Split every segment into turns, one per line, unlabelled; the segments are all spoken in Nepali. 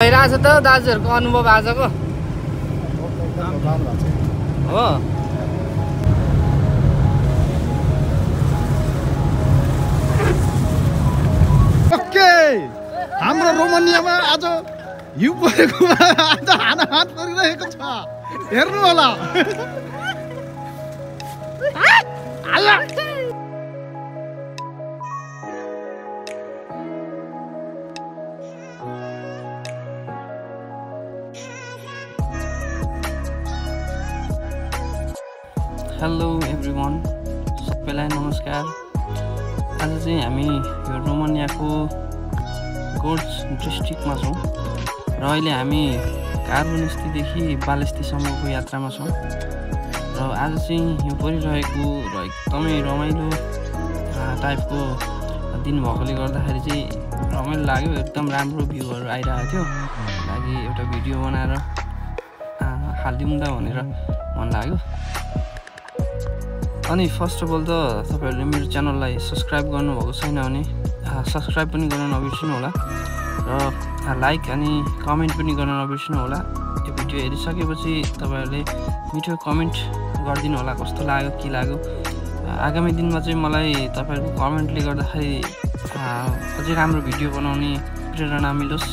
भइरहेछ त दाजुहरूको अनुभव आजको हो।
ओके, हाम्रो रोमानियामा आज हिउँ परेको आज हात परिरहेको छ, हेर्नु होला।
हेलो एभ्रिवान, सबैलाई नमस्कार। आज चाहिँ हामी यो रोमानियाको गोर्ज डिस्ट्रिक्टमा छौँ र अहिले हामी कार्बनस्तीदेखि बालेस्तीसम्मको यात्रामा छौँ र आज चाहिँ हिउँ परिरहेको र एकदमै रमाइलो टाइपको दिन भएकोले गर्दाखेरि चाहिँ रमाइलो लाग्यो। एकदम राम्रो भ्यूहरू आइरहेको थियो, लागि एउटा भिडियो बनाएर हालिदिउँ त भनेर मन लाग्यो। अनि फर्स्ट अफ अल त तपाईँहरूले मेरो च्यानललाई सब्सक्राइब गर्नुभएको छैन भने सब्सक्राइब पनि गर्न नबिर्सिनु होला र लाइक अनि कमेन्ट पनि गर्न नबिर्सिनु होला। यो भिडियो हेरिसकेपछि तपाईँहरूले मिठो कमेन्ट गरिदिनु होला, कस्तो लाग्यो के लाग्यो। आगामी दिनमा चाहिँ मलाई तपाईँहरूको कमेन्टले गर्दाखेरि अझै राम्रो भिडियो बनाउने प्रेरणा मिलोस्।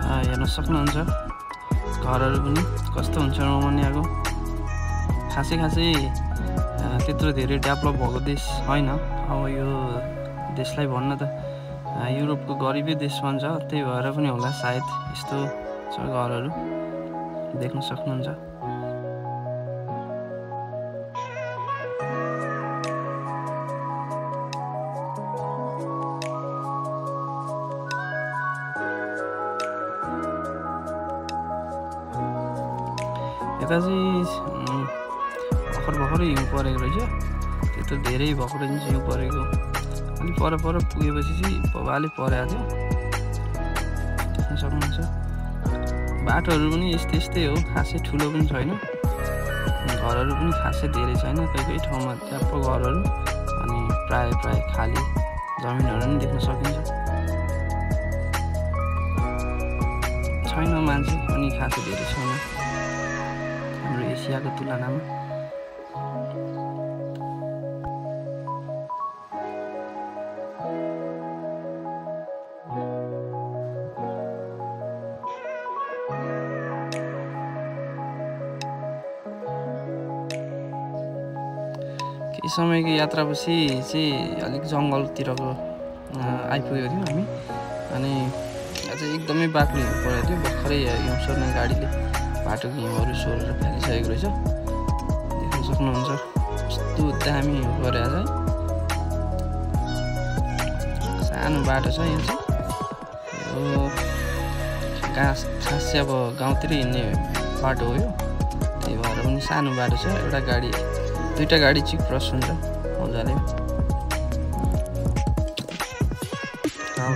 हेर्न सक्नुहुन्छ घरहरू पनि कस्तो हुन्छ रोमानियाको। खासै त्यत्रो धेरै डेभलप भएको देश होइन। अब यो देशलाई भन्न त युरोपको गरिबै देश भन्छ, त्यही भएर पनि होला सायद यस्तो छ घरहरू, देख्न सक्नुहुन्छ। यता चाहिँ भर्खरै हिउँ परेको रहेछ, त्यत्रो धेरै भएको रहेछ हिउँ परेको। अलिक पर पुगेपछि चाहिँ भवाले परेको थियो, देख्न सक्नुहुन्छ। बाटोहरू पनि यस्तै हो, खासै ठुलो पनि छैन, घरहरू पनि खासै धेरै छैन, कोही ठाउँमा ट्याप्प घरहरू अनि प्राय खाली जमिनहरू पनि देख्न सकिन्छ। छैन मान्छे पनि खासै धेरै छैन हाम्रो एसियाको तुलनामा। केही समयको यात्रापछि चाहिँ अलिक जङ्गलतिरको आइपुगेको थियौँ हामी। अनि अझ एकदमै बाक्लो हिउँ परेको थियो, भर्खरै हिउँ सोर्ने गाडीले बाटोको हिउँहरू सोरेर फालिसकेको रहेछ, देख्न सक्नुहुन्छ। कस्तो दामी हिउँ परेको छ है। सानो बाटो छ यहाँ चाहिँ, यो खास चाहिँ अब गाउँतिरै हिँड्ने बाटो हो यो, त्यही भएर पनि सानो बाटो छ। दुईवटा गाडी चाहिँ क्रस हुन्छ मजाले।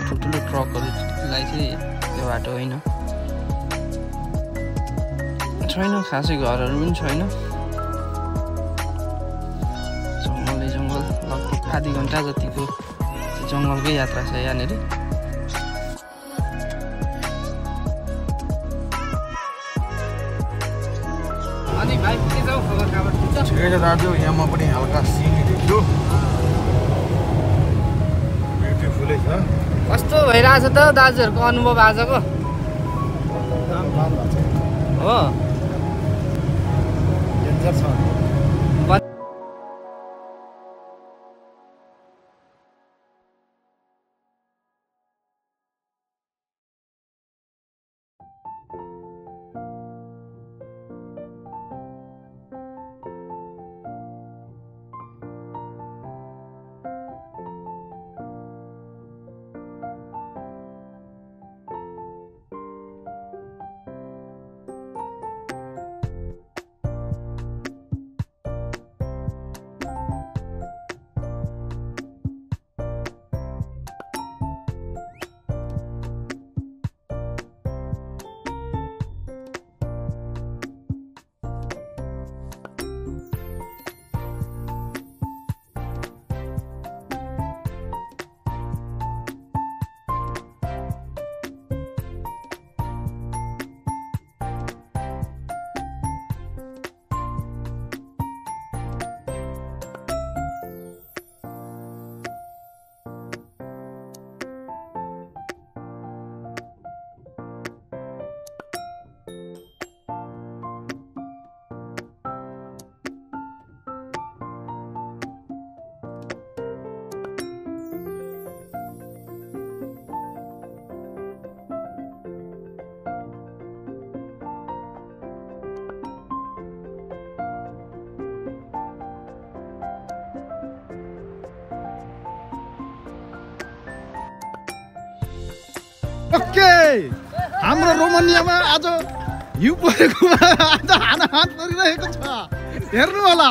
ठुल्ठुलो ट्रकहरूलाई चाहिँ त्यो बाटो होइन। छैन खासै घरहरू पनि छैन, जङ्गल लगभग आधी घन्टा जतिको जङ्गलकै यात्रा छ यहाँनिर। अनि भाइ के छ खबर काबर?
ठिकै छ दाजु, यहाँ म पनि हल्का सिमी देख्छु, ब्युटिफुलै छ।
कस्तो भइरहेछ त दाजुहरूको अनुभव आजको हो?
डेन्जर छ। ओके हाम्रो रोमानियामा आज हिउँ परेकोमा आज हानाहान परिरहेको छ हेर्नु होला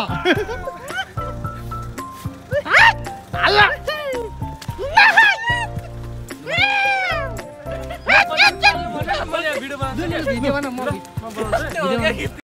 भिडियोमा